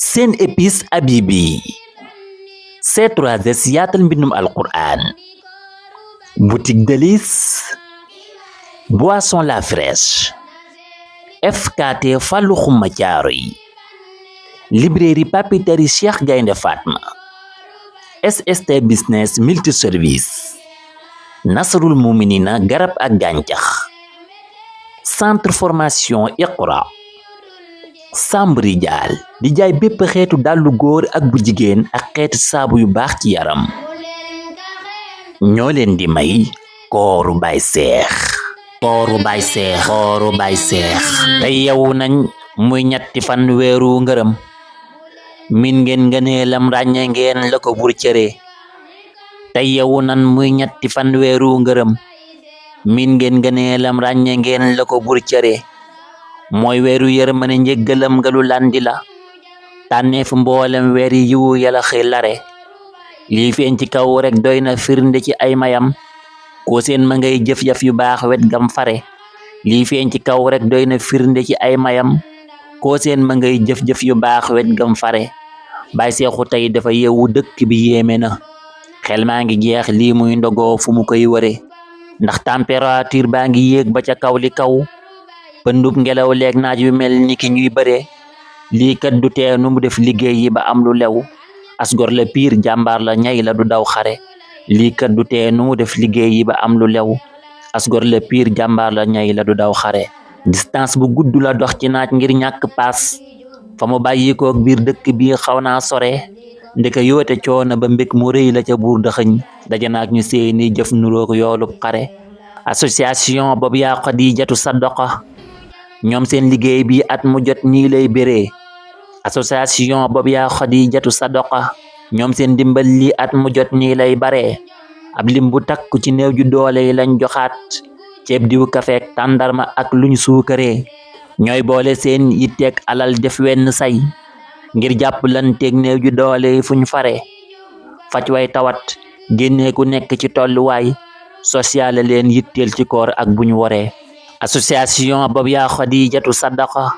seen épice Habibi C3S yaatal mbindum alquran boutique Delis boisson la fraîche FKT Fallou Xuma Thiaroye librairie papeterie Cheikh Gaynde Fatma SST business multiservice Nasrul Muminina garab ak gàncax centre formation Iqra Sambri Jaal di jaay bépp xeetu dàllu góor ak bu jigéen ak xeetu saabu yu baax ci yaram ñoo leen di may kooru Baay Seex tey yow nañ muy ñetti fan weeru ngërëm min ngeen ngëneelam ràññe ngeen la ko bur cëre tey yow nan muy ñetti fan weeru ngërëm min ngeen ngëneelam ràññe ngeen la ko bur cëre mooy weeru yërmande njëggalam nga lu landi la tànneef mboolem weer yi yiwu yàlla xëy lare lii feeñ ci kaw rek doy na firnde ci ay mayam koo seen ma ngay jëf-jëf yu baax wet gam fare lii feeñ ci kaw rek doy na firnde ci ay mayam koo seen ma ngay jëf-jëf yu baax wet gam fare Baay Seexu tey dafa yeewu dëkk bi yéeme na xel maa ngi jeex lii muy ndogoo fu mu koy wëre ndax température baa ngi yéeg ba ca kaw li kaw pëndub ngelaw leeg naaj yu mel ni ki ñuy bare lii kat du tee nu mu def liggéey yi ba am lu lew asgor la piir jàmbaar la ñay la du daw xare lii kat du tee nu mu def liggéey yi ba am lu lew asgor la piir jàmbaar la ñay la du daw xare distance bu gudd la dox ci naaj ngir ñàkk paas fa mu bàyyi ko biir dëkk bi xaw naa sore ndeka yoote coono ba mbég mu rëy la ca buur dëxëñ daje naak ñu seeni jëf nurook yoolub xare association boobu yaa Xadijatu Sadaqa ñoom seen liggéey bi at mu jot nii lay béree association boobu yaa Xadijatu Sadaqa ñoom seen dimbal li at mu jot nii lay baree ab lim bu takku ci néew ju doole yi lañ joxaat ceeb diw kafeek tàndarma ak luñ suukaree ñooy boole seen yitteeg alal def wenn say ngir jàpp lanteeg néew ju doole yi fuñ fare faj way tawat génnee ku nekk ci tolluwaay sociale leen yitteel ci koor ak buñ waree association boobu yaa Xadijatu Sadaqa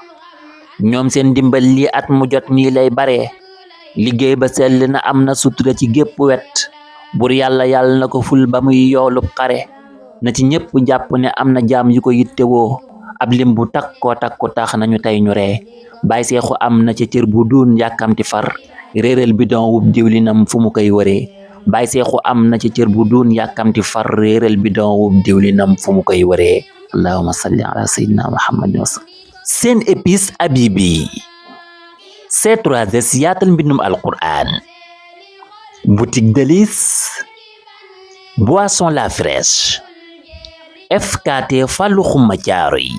ñoom seen dimbal li at mu jot nii lay bare liggéey ba sell na am na sutura ci gépp wet bur yàlla na ko ful ba muy yoolub xare na ci ñépp jàpp ne am na jaam yu ko yittewoo ab lim bu takko tax nañu tey ñu ree Baay Seexu am na ca cër bu duun yàkkamti far réeral bidon wub diwlinam fu mu koy wëree Baay Seexu am na ca cër bu duun yàkkamti far réeral bidon wub diwlinam fu mu koy wëree allahumma salli ala sayyidina muhammadin wa sallam seen épice Habibi C3S yaatal mbindum alquran boutique Delis boisson la fraîche FKT Fallou Xuma Thiaroye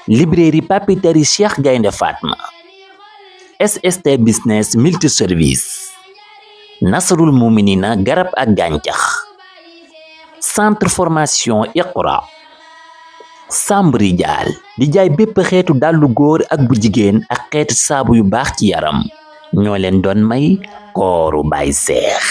librairie papeterie Cheikh Gaynde Fatma SST business multiservice Nasrul Muminina garab ak gàncax centre formation Iqra Sambri Jaal di jaay bépp xeetu dàllu góor ak bu jigéen ak xeetu saabu yu baax ci yaram ñoo leen doon may kooru Baay Seex